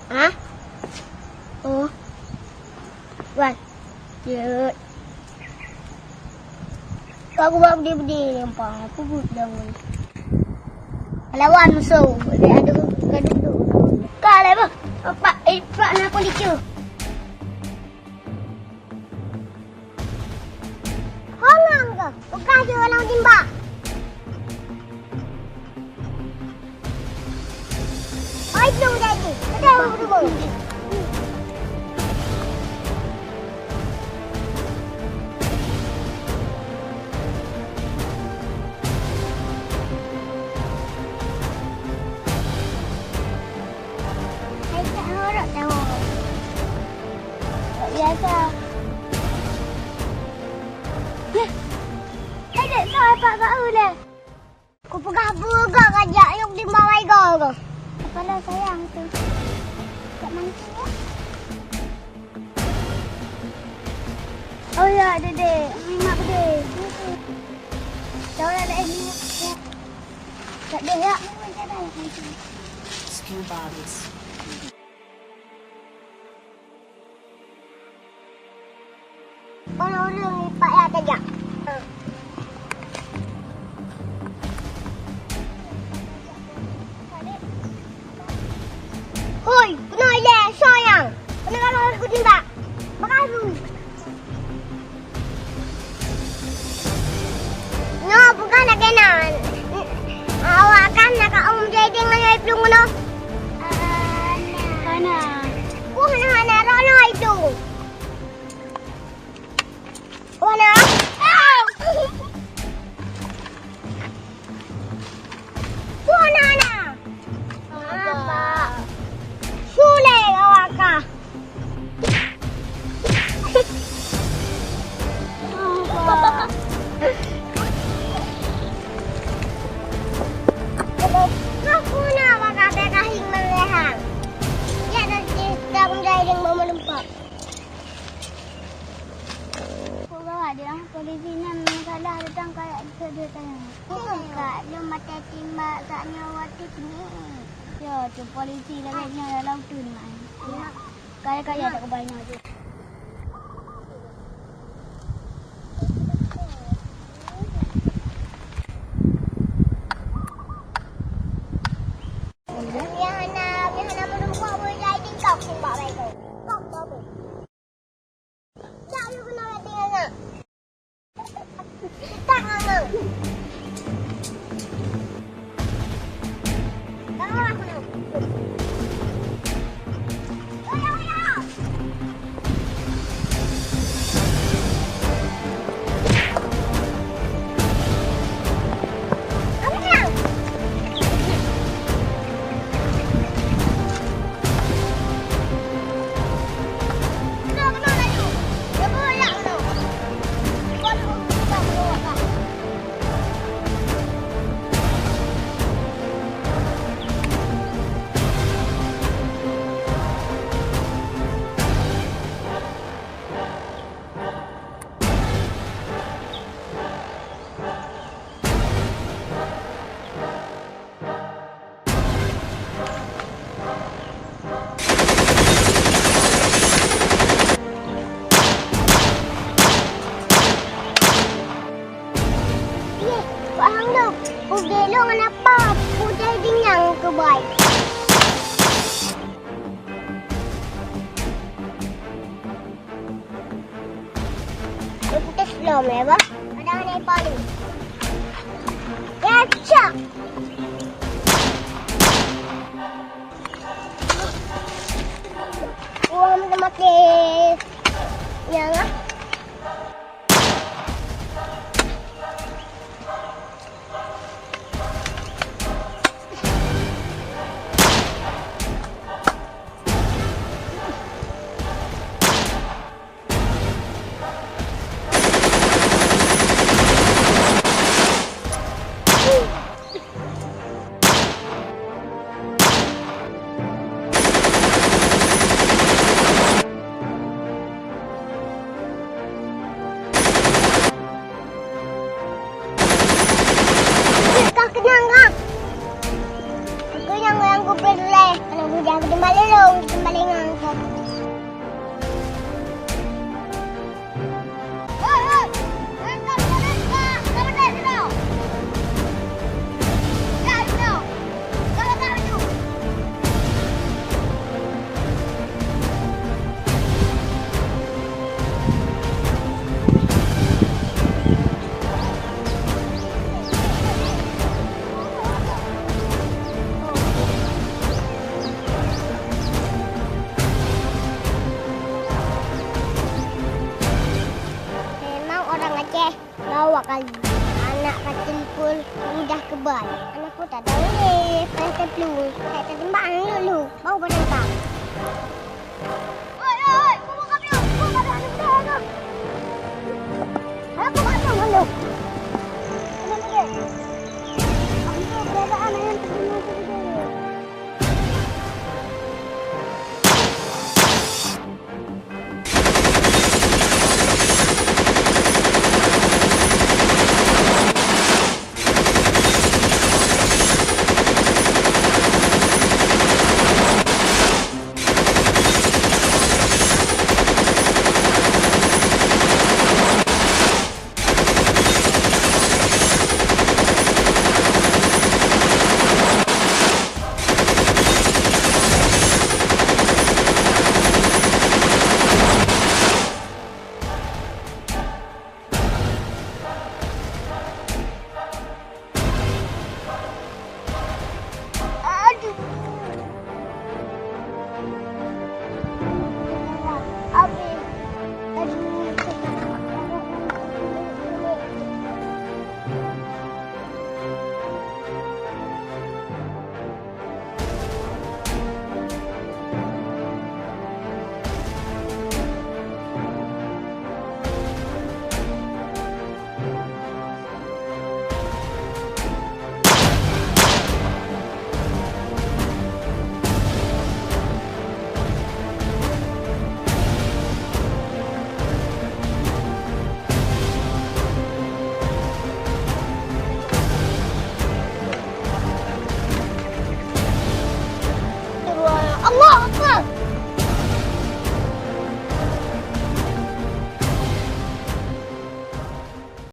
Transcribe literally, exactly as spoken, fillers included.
Hah? Oh. Wan. Jeuet. Kau gubah budi-budi lempang. Aku buet jangan. Lawan musuh. Dia ada gaduh tu. Kau lah, bah. Pak, eh, Pak, nak aku licur. Hongang ke? Bukan je orang timbak. Oi, belum jadi. Kita berubah. Hai, tak horok tahu. Tak biasa. Heh. Hai, tak tahu apa kau leh. Kupeugah beugah kajak yong di bawai goe. Kepala sayang tu. Tak mangkuk. Oh ya, Dede. Mimak gede. Tahu lah lain ni. Ya. Tak ada ya. Skill bodies. Ureueng-ureueng lipat ya tajak. Hoi, keunoe ilèe soe nyang? Keunoe ka lheueh kutimbak. Bagaru. Nyoe bukan lagèe nan. Awak kan na ka ôm jadi ngon ai plueng nyoe. Hana. Hana. Ku hana-hana roh nyoe itu. Wana? Wana na? Apa? Sule awak ka. Apa? Aku na bak kata kahing melehan. Ya, dan cerita menjadi yang mau melumpat. Peugah deh, polisi nyan salah datang kayak dikeudeuh tanyoe. Bukan kak, lôn maté timbak sak nyoe watèe sini. Ya, tu polisi lagèe nyoe dalam tu ni, man. Ya. Kaya-kaya tak kebanyak tu. Biar hana, biar hana meureumpok, boleh jadi kau timbak baik tu. Kau babu. Yeh, Pak Hang Dom, pugée lôn ngon apa? Pugée dinyang keubai. Putus lom ya, bah? Ada aneuk paling. Ya, cak. Wah, mati. Ya, lah. Ka keunong, ha? Aku nyang, nyang kupeureulée. Kalau hujan, aku teumbak lé lôn. Keubah, aneuk peue tadong lé, payah taplueng, payah tatimbang lôn.